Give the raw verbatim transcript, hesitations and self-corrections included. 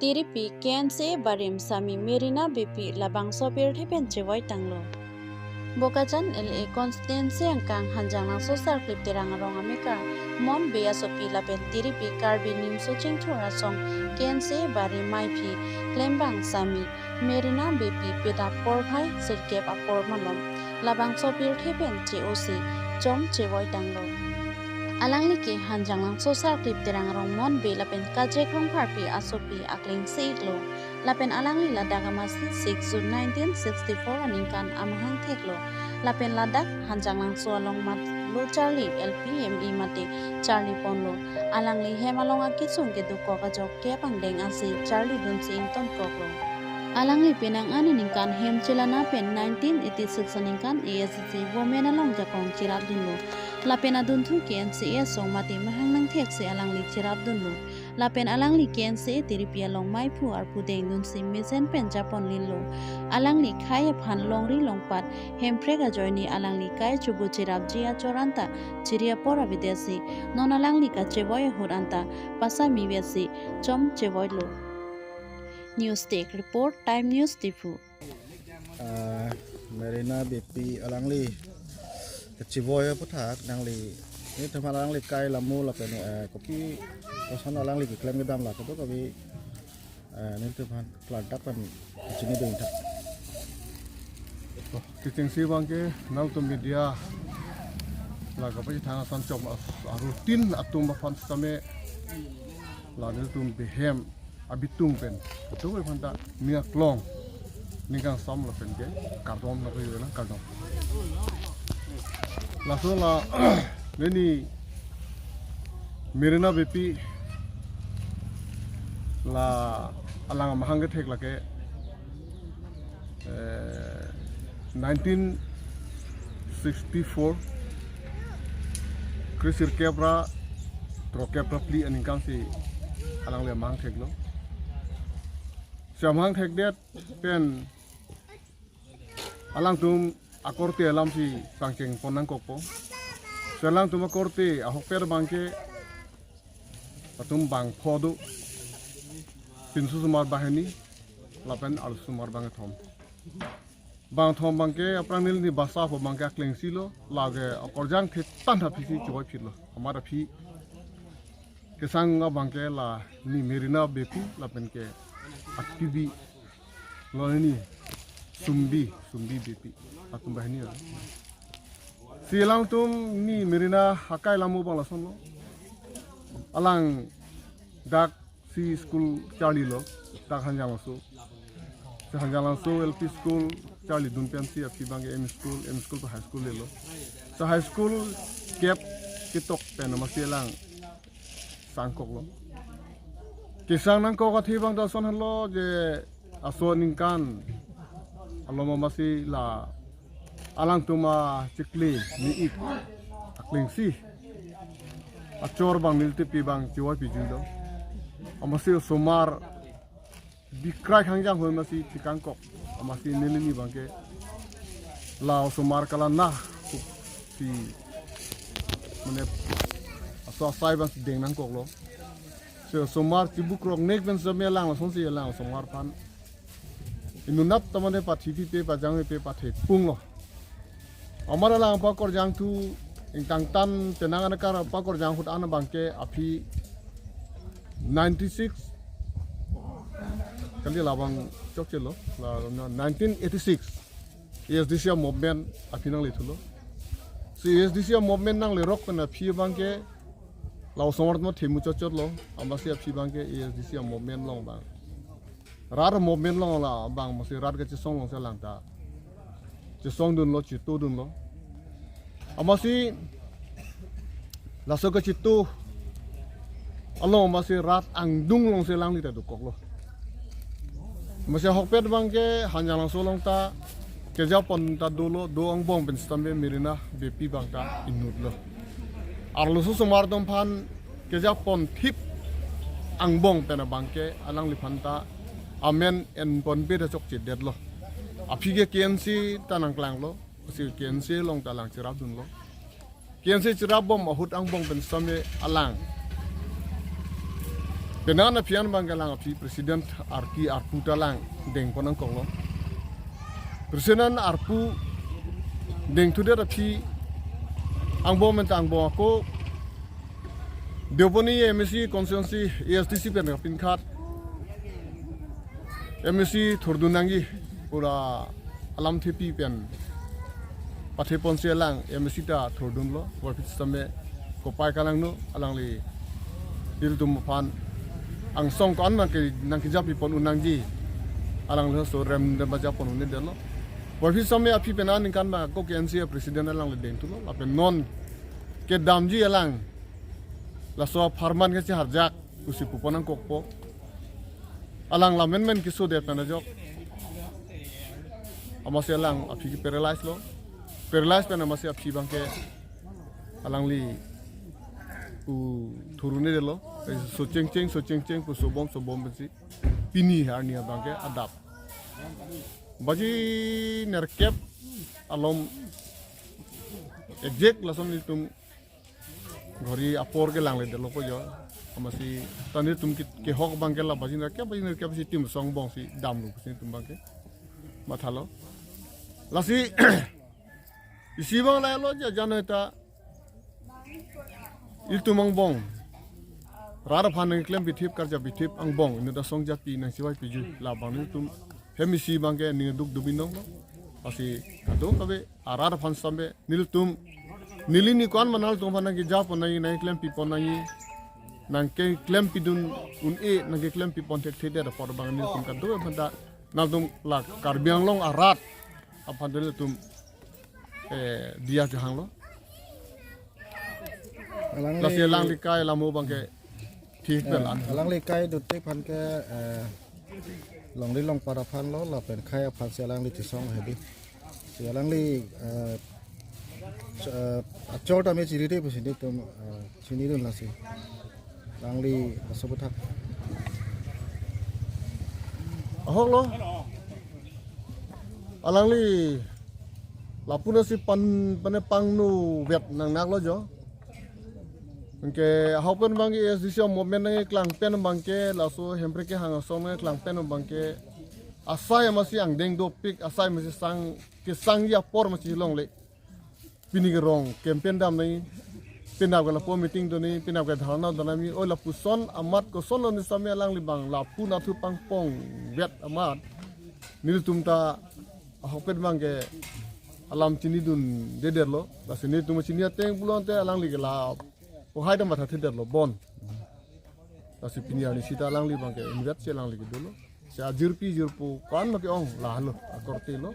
Tiripi K N C A barim Sami Merina Beypi labangso apirthe pen chevoi tanglo. Bokajan L A constituency angkang Hanjanglangso Sarklip Terang arong amekar Mon Bey asopi lapen Tiripi Karbi Nimso Chingthur Asong K N C A barim maiphi klembang Sami Merina Beypi pida porphai sirkep apor malom labangso apirthe pen che-osi chom chevoi tanglo. Alangli ke Hanjanglangso Sarklip Terang arong Mon Bey lapen Kajek Rongpharpi asopi akleng se-iklo. Lapen alangli ladak amasi six June nineteen sixty-four aningkan amahang theklo. Lapen ladak Hanjanglangso along matlo charli L P M E mate charli ponlo. Alangli hem along akesung kedokok ajok kep angdeng asi charlidunsi ingtonkoklo. Alangli penang an aningkan hem chelana pen nineteen eighty-six aningkan A S D C Women along jakong cherapdunlo. Lapen adunthu K N C A asong mate mahang nangtheksi alangli cherapdunlo. Lapen alangli K N C A Tiripi along maiphu arpu dengdunsi mesen pen japon linlo. Alangli khei aphan longri longpat hemprek ajoine alangli kai chubu cherapji achor anta chiri apor avedetsi non alangli kachevoi ahut anta pasami vetsi chom chevoilo. News Desk Report, Time News Diphu. Ah, Merina Beypi alangli kachevoi aputhak nangli nelitum aphan alangli kai lamu lapen, eh, kopi koson alangli keklem kedam la kadokave, eh, nelitum aphan klardak pen chinidun tha. To, kechengsi abangke nangtum media la kapachethang ason chom as-, arutin atum aphan sitame la nelitum behem abitung pen, atum aphan ta ning aklong ning kangsam lapen ke kardom nangkok-i nang kardom. Laso la neli Merina Beypi la alang amahang kethek lake, eh, nineteen sixty-four, kre sirkep ra throkep ra phli aningkan si alangli amahang theklo. Si amahang thekdet pen alangtum akorte alam si pangcheng pon nangkokpo. Si alangtum akorte ahokpet abangke atum bang pho do, pinso osomar banghini lapen arloso osomar bangkethom. Bangthom abangke aphrang neli basa apho abangke akleng silo, lake akorjang thetan aphi si chevoi phitlo. Amat aphi kesang abangke la neli Merina Beypi lapen ke akibi lo neli Sumbi, Sumbi Beypi atum banghini lo. Si alangtum neli Merina akai lamu abang lasonlo. Alang dak si school charlilo, dak Hanjanglangso. Si Hanjanglangso L P school charlidun pensi aphi abangke M E school, M E school pen high school lelo. Si high school kep ketok pen amatsi alang sangkoklo. Kesang nangkok athe abang ta ason henlo je aso aningkan alom amatsi la alangtum achikli ni ik akleng si achor abang neli tepi abang chevoi pijuilo. Amatsi osomar bikrai khangjang hoi amatsi pikangkok. Amatsi neli ni abangke la osomar kalang na kuk si mane aso asai abang si deng nangkoklo. Si osomar chibukrok nek pen sitame alang lasonsi alang osomar aphan inutnat ta mane pathi pipe pajang pipe pathe punglo. Amat alang apakorjangthu ingtangtan penang anakar apakorjang ahut an abangke aphi ninety-six kali labang chokchelo, la nineteen eighty-six A S D C movement aphi nanglethulo. Si A S D C movement nanglerok pen aphi abangke la osomar atum themu chotchotlo, amatsi aphi abangke A S D C movement along abang, rat movement along la abang amatsi rat kachesong alongsi alang ta chesongdunlo, chetudunlo. Amatsi laso kachetu along amatsi rat angdung alongsi alangli ta dokoklo. Amatsi ahokpet abangke Hanjanglangso along ta kejapon ta dolo, do angbong pen sitame Merina Beypi abang ta inutlo. Arloso osomar atum aphan kejapon thip angbong pen abangke alangliphan ta amen enponpe ta chokchedetlo. Aphi ke K N C ta nangklanglo, si K N C along ta alang cherapdunlo. K N C cherapbom ahut angbong pen sitame alang Penang aphi an abang ke alang aphi president arki arpu ta alang dengpon nangkoklo. President arpu dengthudet aphi angbong pen ta angbong ako Deopani M A C constituency A S D C pen kapinkhat M A C thurdun nangji pura alam thepi pen patheponsi alang M A C ta thurdunlo. Puvoiphit sitame kopai kanangno, alangli nelitum aphan angsong ko-an ma ke nangkejappi pon un nangji, alangli so rem rem baja pon un-edetlo. Puvoiphit sitame aphi penang aningkan ma ko ke N C A president alangli dengthulo, lapen non kedamji alang laso apharman ke si harjak pusi pupon nangkokpo. Alang lamen men kesodet pen ajok amatsi alang aphi ke paralyze lo. Paralyze pen amatsi aphi abang ke alangli u thurun-edetlo. So chengcheng, so chengcheng pu sobom sobom pensi pini arni abang ke adap. Baji nerkep alom exact lason nelitum ghori apor ke langledetlo ko jo. Amatsi ta nelitum ke, kehok abang ke la baji nerkep, baji nerkep si tim song bong si damlo pusi nelitum abang ke mathalo. Lasi isi abang lahelo ja, jano ta ilitum angbong rat aphan nangklempithip karjapithip angbong inut asong japi nangchivaipiju, labang nelitum hem isi abang ke ning dukduk binong lo. Lasi kadokave arat aphan sitame nelitum, neli ni ko-an ma nangtum aphan nangkejapon nangji, nangklempi pon nangji, nangkeklempidun un-e, nangkeklempi pon thekthedet apor abang nelitum kadokave aphan ta nangtum la Karbi Anglong arat aphan ta nelitum, eh, diya kehanglo. Alangli, lasi alangli kai lamo abang ke thik, eh, pelan. Alangli kai duti aphan ke, eh, longri longpat aphan lo, lapen kai aphan si alangli chisong hedi. Si alangli, eh, ch-, eh, achor tame chiriri pusi nelitum, eh, chinidun lasi. Alangli aso aputhak. Ahok lo. Alangli lapu-an si pan, pane pangno vet nangnaklo jo. Anke ahok pen abang ke A S D C movement nangkeklang pen abang ke, laso Hemprek kehang asong nangkeklang pen abang ke asai amatsi angdeng dopik, asai amatsi sang, kesangji apor amatsi longle. Pini ke rong campaign dam nangji, penap ke lapu meeting do nangji, penap ke dharna do nangji, oi lapuson amat kosonlo ni sitame alangli abang lapu nathu pangpong vet amat nelitum ta ahok pen abang ke alam chinidundedetlo. Lasi nelitum chini ateng pulote alangli ke la ohai dam matha thedetlo bon. Lasi pini arni sita alangli abang ke inutvet si alangli ke dolo. Si ajirpi jirpo ko-an ma ke-ong lahelo, akorte lo.